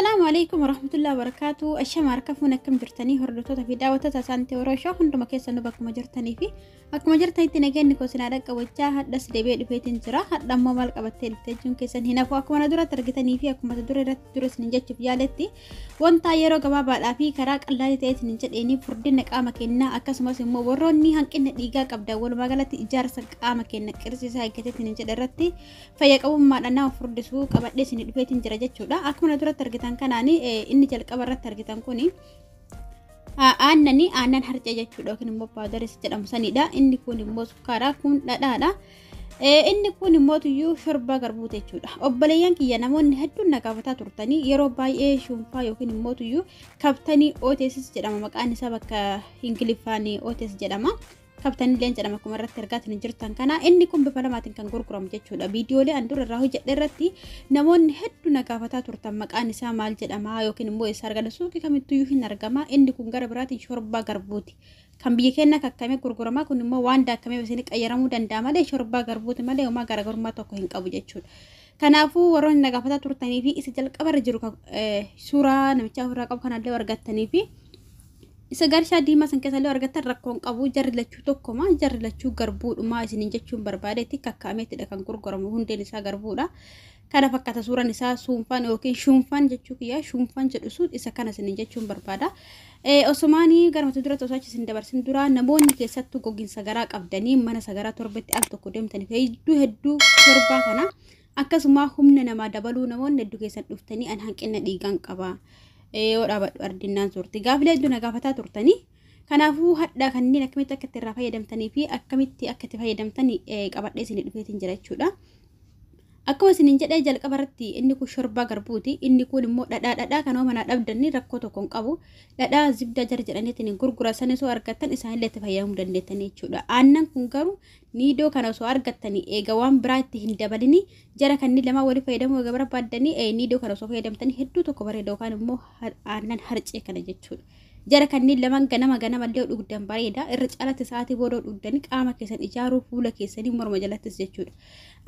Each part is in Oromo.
Assalaamu alaikum warahmatullahi wabarakatuh. Ashama harka fuun akkam jirtanii hordoftoota fi daawwattoota isaaniitti yeroo ishoo hunduma keessanuu bakkuma jirtanii fi akkuma jirtanitti nageenyi koo sinaa dhaqqabachaa hadhas deebi'ee dhufeetiin jira. Hadha ammoo maal qabattee dhuftee jechuun keessan hin hafu. Akkuma na duratti argitanii fi akkuma dura irratti dura isin jechuuf yaaletti wanta yeroo gabaabaadhaa fi karaa qallaalii ta'e isin jedheeni furdina qaama kennaa akkasumas immoo warroonni hanqina dhiigaa qabdan walumaa galatti ijaarsa qaama keenya qirsi isaa eeggatee isin jedhe irratti fayya qabummaadhaan nama furdisuu qabadhee isin dhufeetiin jira jechuudha. Akkuma na duratti argitan kanaan inni jalqaba irratti argitan kuni aannani aannan harcee jechuudha yookiin immoo paawudarii jedhamu sanidha. Inni kun immoo sukkaara, kun dhadhaadha. Inni kun immoo tuyyuu shorbaa garbuuti jechuudha. Obboleeyyan kiyya namoonni hedduun na gaafataa turtanii yeroo baay'ee shunfaa yookiin immoo tuyyuu kabtanii ooteesis jedhama, maqaan isaa bakka Ingiliffaan ootees jedhama. Kabtanillee jedhama akkuma irratti argaatiin jirtan kana. Inni kun bifa lamaatiin kan gurguramu jechuudha. Viidiyoolee an dura irraa hojjedhe irratti namoonni hedduu na gaafataa turtan maqaan isaa maal jedhama yookiin immoo eessa argama, suuqii kamittuyyuu hin argama. Inni kun gara biraatiin shorbaa garbuuti. Kan biyya keenya kakkamee gurguramaa kun immoo waan daakkamee isin qayyaramuu danda'a malee shorbaa garbuuti malee homaa garaagarummaa tokko hin qabu jechuudha. Kanaafuu warroonni na gaafataa turtanii fi isa jalqabarra jiru suuraa namichaa ofirraa qabu kanallee argattanii fi isa garshaa diimaa san keessa illee argattan rakkoon qabu, jarri lachuu tokkoma, jarri lachuu garbuudhuma isiniin jechuun barbaadeetti kakkaameettidha kan gurguramu, hundeen isaa garbuudha. Kana fakkaata suuraan isaa suunfaan yookiin shuunfaan jechuu kiyya, shuunfaan jedhu sun isa kana isiniin jechuun barbaada. Osumaanii gara mata duratti osoo achi isin dabarsin dura namoonni keessattuu gogiinsa garaa qabdanii mana sagaraa torbetti al tokko deemtanii hedduu hedduu torbaa kana akkasuma humna namaa dabaluu namoonni hedduu keessan dhuftanii an hanqina dhiigaan qaba. Yoo dhaabadhu ardinnaan suurti. Gaafilee hedduu na gaafataa turtanii. Kanaafuu hadhaa kanneen akkamitti akka itti irraa fayyadamtanii fi akkamitti akka itti fayyadamtanii qabadhee isin dhufeetiin jira jechuudha. Akkuma isiniin jedhee jalqaba irratti inni kun shorbaa garbuuti. Inni kun immoo dhadhaa, dhadhaa kan manaa dhabdanii rakkoo tokko hin qabu. Dhadhaa zibdaa jara jedhaniitiin gurgura san osoo argattan isaanillee itti fayyadamuu dandeettanii jechuudha. Aannan kun garuu niidoo kana osoo argattanii eega waan biraa itti hin dabalini jara kanneen lamaa walii fayyadamuu eega barbaaddanii niidoo kana osoo fayyadamtanii hedduu tokko bareeda yookaan immoo aannan harcee kana jechuudha. Jara kanneen lamaan ganama ganamallee dhugdan bareeda. Irra caalatti sa'aatii booda dhugdanii qaama keessan ijaaruu fuula keessanii morma jalattis jechuudha.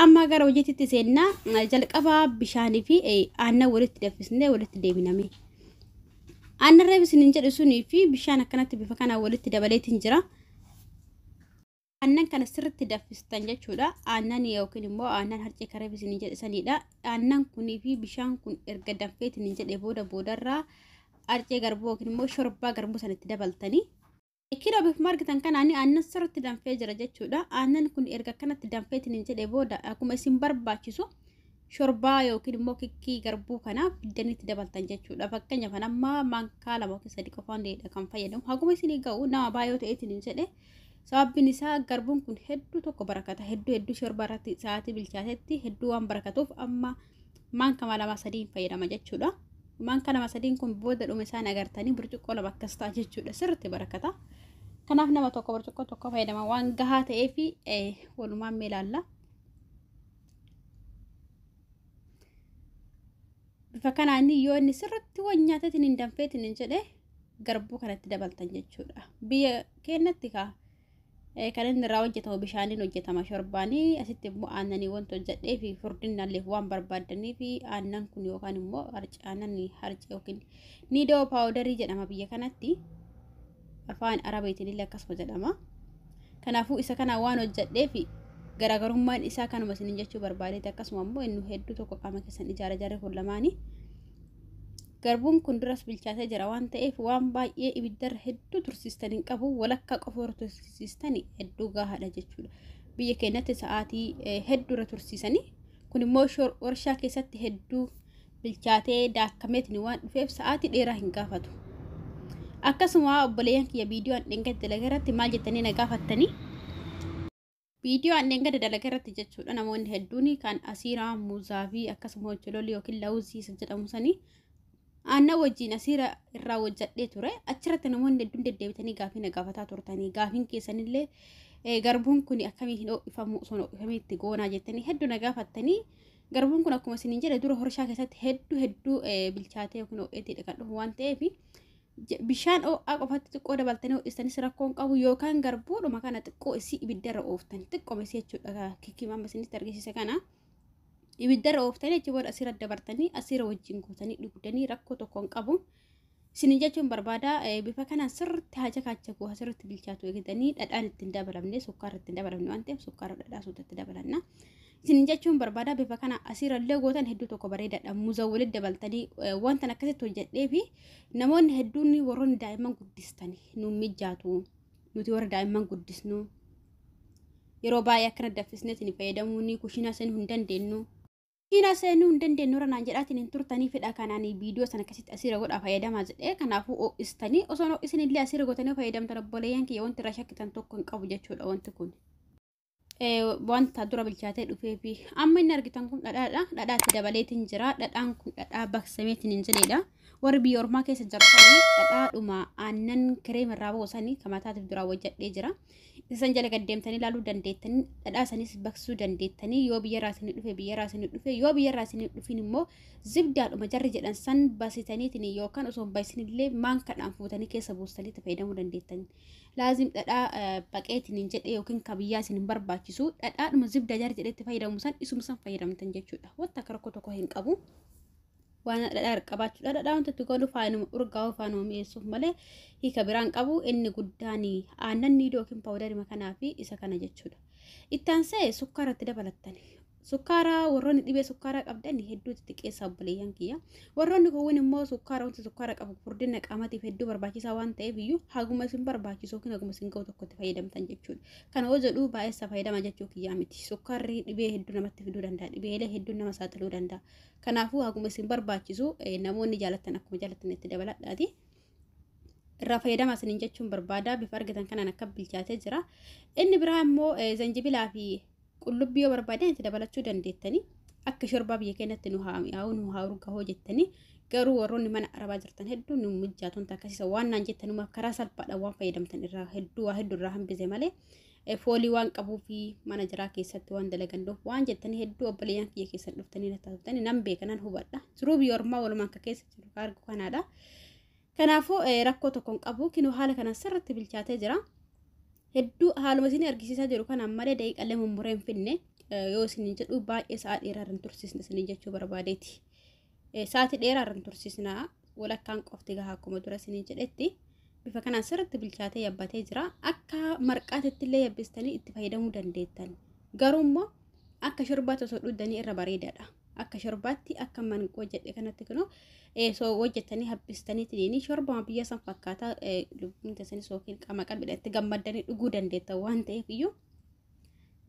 Amma gara hojiitti seennaa, jalqabaa bishaanii fi aannan walitti danfisnee walitti deebiname. Aannan reefu isiniin jedhu sunii fi bishaan akkanatti bifa kanaan walitti dabaleetiin jira. Aannan kana sirriitti danfistan jechuudha. Aannan yookiin immoo aannan harcee kareef isiniin jedhe sanidha. Aannan kunii fi bishaan kun erga danfeetiin jedhe booda boodarraa harcee garbuu yookiin immoo shorbaa garbuu sanatti dabaltanii. Kiiloo bifuma argitan kanaan aannan sirriitti danfee jira jechuudha. Aannan kun erga akkanatti danfeetiin jedhe booda akkuma isin barbaachisu shorbaa yookiin immoo kikkii garbuu kana fiddaniitti dabaltan jechuudha. Fakkeenyaaf amma maankaa 2 yookiin 3 qofaan kan fayyadamu. Haguma isinii ga'u nama baay'ee ta'eetiin jedhe. Sababbiin isaa garbuun kun hedduu tokko barakata. Hedduu hedduu shorbaa irratti sa'aatii bilchaatetti hedduu waan barakatuuf amma maankaa 2 3 fayyadama jechuudha. Maankaa 2 3 kun booda dhume isaan agartanii burcuqqoo 2 akkas ta'a jechuudha. Sirriitti barakata. Kanaaf nama tokko burcuqqoo tokko fayyadama waan gahaa ta'eef walumaan mee ilaalla. Bifa kanaan yoo inni sirriitti waan nyaateetiin hin danfeetiin hin jedhe garbuu kanatti dabaltan jechuudha. Biyya keenyatti kaa kan inni irraa hojjetamu bishaaniin hojjetama shorbaanii, asitti immoo aannanii wanta hojjedhee fi furdinallee waan barbaaddanii fi aannan kun yookaan immoo aannan harcee yookiin niidoo paawudarii jedhama biyya kanatti. Afaan Arabeetiin illee akkasuma jedhama. Kanaafuu isa kana waan hojjedhee fi garaagarummaan isaa kanuma isiniin jechuu barbaadeeti, akkasuma immoo inni hedduu tokko qaama keessan ijaara jarri kun lamaanii. Garbuun kun duras bilchaatee jira waan ta'eef waan baay'ee ibiddarra hedduu tursiistan hin qabu, walakkaa qofa warra tursiistan hedduu gahaadha jechuudha. Biyya keenyatti sa'aatii hedduu irra tursiisanii, kun immoo warshaa keessatti hedduu bilchaatee daakkameetiin waan dhufeef sa'aatii dheeraa hin gaafatu. Akkasuma obboleeyyan kiyya viidiyoo an dheengadda dalagaa irratti maal jettanii na gaafattanii? Viidiyoo an dheengadda dalagaa irratti jechuudha namoonni hedduun kan asiiraa muuzaa fi akkasuma hojjololii yookiin lawuzii isa jedhamu sanii aannan wajjin asiira irraa hojjedhee ture. Achirratti namoonni hedduun deddeebitanii gaafii na gaafataa turtanii. Gaafiin keessanillee garbuun kun akkamiin hin ho'ifamu osoo ho'ifamee itti goonaa jettanii hedduu na gaafattanii. Garbuun kun akkuma isiniin jedhe dura horshaa keessatti hedduu hedduu bilchaatee yookiin ho'eetiidha kan dhufu waan ta'eef bishaan ho'aa qofatti xiqqoo dabaltanii ho'istanis rakkoon qabu yookaan garbuudhuma kana xiqqoo isii ibiddarra ooftan xiqqooma isii jechuudha kikkii amma isinitti argisiise kana. Ibiddarra ooftanii achi booda asirra dabartanii asirra wajjin gootanii dhugdanii rakkoo tokko hin qabu. Isin jechuun barbaada bifa kanaan sirriitti haja kaachakuu asirratti bilchaatu eeggatanii dhadhaan ittiin dabalamne sukkaara ittiin dabalamne waan ta'eef sukkaara dhadhaa suutatti dabalanna. Isin jechuun barbaada bifa kana asirrallee gootan hedduu tokko bareedaadha. Muuza walitti dabaltanii wanta akkasitti hojjedhee fi namoonni hedduun warroonni daa'imman guddistanii nu mijaatu, nuti warra daa'imman guddisnu yeroo baay'ee akkana danfisnee isin fayyadamuun kushiinaa seenuu hin dandeenyu. Kushiinaa seenuu hin dandeenyu ranaan jedhaatiin hin turtanii fedha kanaan viidiyoo sana akkasitti asirra godhaa fayyadamaa jedhee. Kanaafuu ho'istanii osoo ho'isin illee asirra gootanii fayyadamtan obboleeyyan kiyya, wanti irraa shakkitan tokko hin qabu jechuudha. Wanti kun wanta dura bilchaatee dhufee fi amma inni argitan kun dhadhaadha. Dhadhaatti dabaleetiin jira. Dhadhaan kun dhadhaa baqsameetiin hin jedheedha. Warri biyya ormaa keessa jirtanii dhadhaadhuma aannan kireema irraa buusanii kan mataatiif duraa hojjedhee jira. Isan jala gaddeemtanii ilaaluu dandeettanii, dhadhaa sanis baqsuu dandeettanii yoo biyya irraa isinii dhufe, biyya irraa isinii dhufe, yoo biyya irraa isinii dhufin immoo zibdaadhuma jarri jedhan san basitaniitiin yookaan osoo hin basinillee maankadhaan fuutanii keessa buustanii itti fayyadamuu dandeettanii. Laazim dhadhaa baqeetiin hin jedhee yookiin kabiyyaa isin hin barbaachisu, dhadhaadhuma zibdaa jarri jedhee itti fayyadamu san isuma san fayyadamtan jechuudha. Wanta akka rakkoo tokko hin qabu. Waan dhadhaa qabaachuudha. Dhadhaa wanta itti godhu faanuma urgaa'uu faanuma mi'eessuuf malee hiika biraan qabu. Inni guddaan aannan niidoo yookiin paawudarii kanaa fi isa kana jechuudha. Itti aansee sukkaara itti dabalattani. Sukkaara warroonni dhibee sukkaaraa qabdan hedduu itti xiqqeessaa obboleeyyan kiyya. Warroonni kuuwwan immoo sukkaara wanti sukkaara qabu furdina qaamatiif hedduu barbaachisaa waan ta'eef iyyuu haguma isin barbaachisu yookiin haguma isin ga'u tokko itti fayyadamtan jechuudha. Kana hoo jedhu baay'eessa fayyadama jechuu kiyyaa miti. Sukkaarri dhibee hedduu namatti fiduu danda'a. Dhibeelee hedduu nama saaxiluu danda'a. Kanaafuu haguma isin barbaachisu namoonni jaalattan akkuma jaalattan itti dabaladhaati. Irraa fayyadamaa isiniin jechuun barbaada. Bifa argitan kanaan akka bilchaatee jira. Inni biraa immoo zanjibilaa fi qullubbii yoo barbaadan itti dabalachuu dandeettanii, akka shorbaa biyya keenyatti nu haa mi'aawu, nu haa urgaa'u jettanii. Garuu warroonni mana arabaa jirtan hedduu nu mijaatuun akkasiisa waan naan jettanumaaf karaa salphaadhaan waan fayyadamtan irraa hedduu waa hedduu irraa hambise malee foolii waan qabuu fi mana jiraa keessatti waan dalagan dhufu waan jettanii hedduu obboleeyyan kiyya keessan dhuftanii na taasiftanii nan beeka, nan hubadha. Jiruu biyya ormaa walumaan akka keessa jiru argu kanaadha. Kanaafuu rakkoo tokko hin qabu. Kinoo haala kanaan sirriitti bilchaatee jira. Hedduu haaluma isin argisiisaa jiru kanaan malee daqiiqaalee mummuree hin finne yoo isin jedhu baay'ee sa'a dheeraa irra hin tursiisne isin jechuu barbaadeeti. Sa'aatii dheeraa irra hin tursiisna, walakkaan qofti gahaa akkuma dura isin jedhetti. Bifa kanaan sirriitti bilchaatee yabbatee jira. Akka marqaatitti illee yabbistanii itti fayyadamuu dandeettan. Garuu immoo akka shorbaatti osoo dhugdanii irra bareedaadha. Akka shorbaatti akka man hojjedhe kanatti kunoo soo hojjettanii habbistanii tiniini shorbama biyya san fakkaata, lubbuun teessanis yookiin qaama qalbiidhaan gammaddanii dhuguu dandeettan waan ta'eef iyyuu,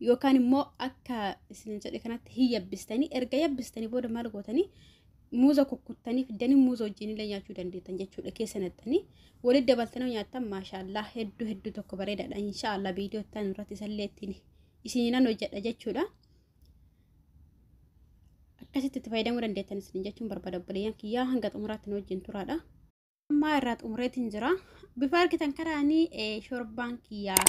yookaan immoo akka isin jedhe kanatti hin yabbistanii, erga yabbistanii booda maal gootanii muuza kukkuttanii fiddanii muuza wajjin illee nyaachuu dandeettan jechuudha. Keessa naqxanii walitti dabaltanii nyaattan, maashaallaa, hedduu hedduu tokko bareedaadha. Inshaallah viidiyoo ittaan irratti isallee ittiin isiniinan hojjedha jechuudha. Akkasitti itti fayyadamuu dandeettan isin jechuun barbaada obboleeyyan kiyyaa, hanga xumuraatti nu wajjin turaadha. Ammaa irraa xumureetiin jira. Bifa argitan kanaanii shorbaan kiyyaa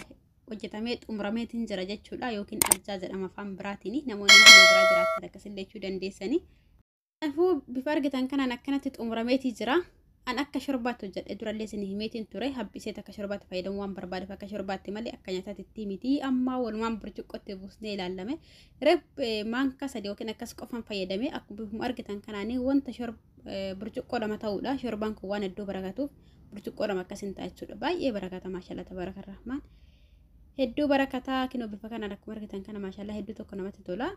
hojjetamee xumurameetiin jira jechuudha, yookiin arjaa jedhama afaan biraatiin, namoonni naannoo biraa jiraatan akkasillee jechuu dandeessanii. Kanaafuu bifa argitan kanaan akkanatti xumurameetii jira. An akka shorbaatti hojjedhe durallee isin himeetiin ture, haphiseet akka shorbaatti fayyadamuu waan barbaadeef akka shorbaatti malee akka nyaataatti miti. Amma walumaan burcuqqootti buusnee ilaalame. Reef maankaa 3 yookiin akkas qofaan fayyadame. Akkuma bifuma argitan kanaanii wanta burcuqqoo 2 ta'uudha. Shorbaan kun waan hedduu barakatuuf burcuqqoo 2 akkas hin ta'a jechuudha. Baay'ee barakata, maashaallah tabaraka rahmaan. Hedduu barakataa. Kinoo bifa kanaan akkuma argitan kana, maashaallah, hedduu tokko namatti tola.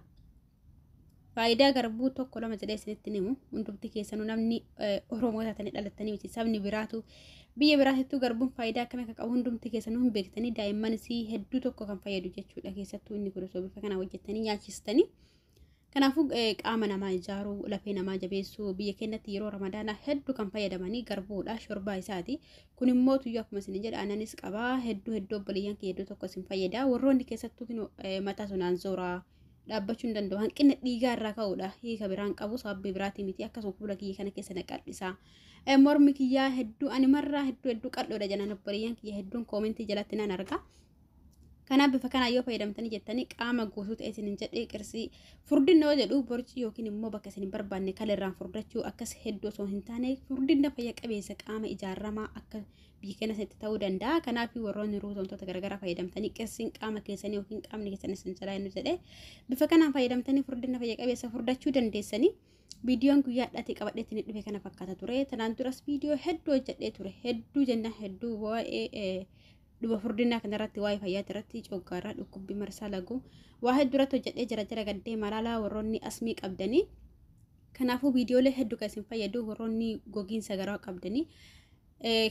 Faayidaa garbuu tokko lama jedhee isinitti himu hundumti keessanuu namni Oromoo taatanii dhalattanii miti, sabni biraatu biyya biraatittuu garbuun faayidaa akkamii akka qabu hundumti keessanuu hin beektanii. Daa'immanis hedduu tokko kan fayyadu jechuudha, keessattuu inni kun osoo bifa kana hojjettanii nyaachistanii. Kanaafuu qaama namaa ijaaruu, lafee namaa jabeessuu, biyya keenyatti yeroo ramadaanaa hedduu kan fayyadamanii garbuudha, shorbaa isaati. Kun immoo tuyyuu akkuma isin jedha aannanis qabaa, hedduu hedduu obboleeyyan kiyya hedduu tokko isin fayyada. Warroonni keessattuu mataa sonaan zooraa dhaabbachuu hin danda'u. Hanqina dhiigaa irraa ka'uudha. Hiika biraan qabu sababbii biraatii miti. Akkasuma fuula kiyya kana keessa na qal'isa. Mormi kiyyaa hedduu ani marraa hedduu hedduu qal'oodha jedhan obboleeyyan kiyya hedduun koomentii jalatti nan arga. Kanaaf bifa kanaan yoo fayyadamtanii jettanii qaama guutuu ta'e isin jedhee, qirsii furdina yoo jedhu borcii yookiin immoo bakka isin hin barbaanne kalirraan furdachuu akkas hedduu osoo hin taane, furdina fayya qabeessa qaama ijaaramaa akka biyya keenya itti ta'uu danda'a. Kanaaf warroonni ruuza wantoota garaagaraa fayyadamtanii qirsiin qaama keessanii yookiin qaamni keessanii isin jalaa inni jedhee, bifa kanaan fayyadamtanii furdina fayya qabeessa furdachuu dandeessanii. Viidiyoon guyyaa dhati qabadheetti dhufe kana fakkaata ture. Tanaan duras viidiyoo hedduu hojjedhee ture. Hedduu jennaan hedduu, waa'ee dhuba furdinaa kanarratti, waa'ee fayyaa irratti, coggaarraa, dhukkubbii marsaa laguu, waa hedduu irratti hojjedhee jira. Jira gaddee malaalaa warroonni asmii qabdanii. Kanaafuu viidiyoolee hedduu kan isin fayyadu, warroonni gogiinsa garaa qabdanii,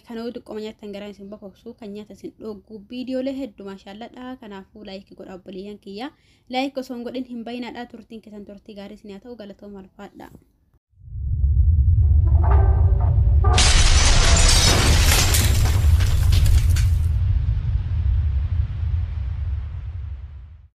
kan yoo xiqqooma nyaattan garaan isin bokoksu, kan nyaata isin dhoggu, viidiyoolee hedduu maashaalladha. Kanaafuu like godha obboleeyyan kiyya. Like osoo hin godhin hin bayinaadha. Turtiin keessan turtii gaarii isin haa ta'u, galatooma, alfaadha.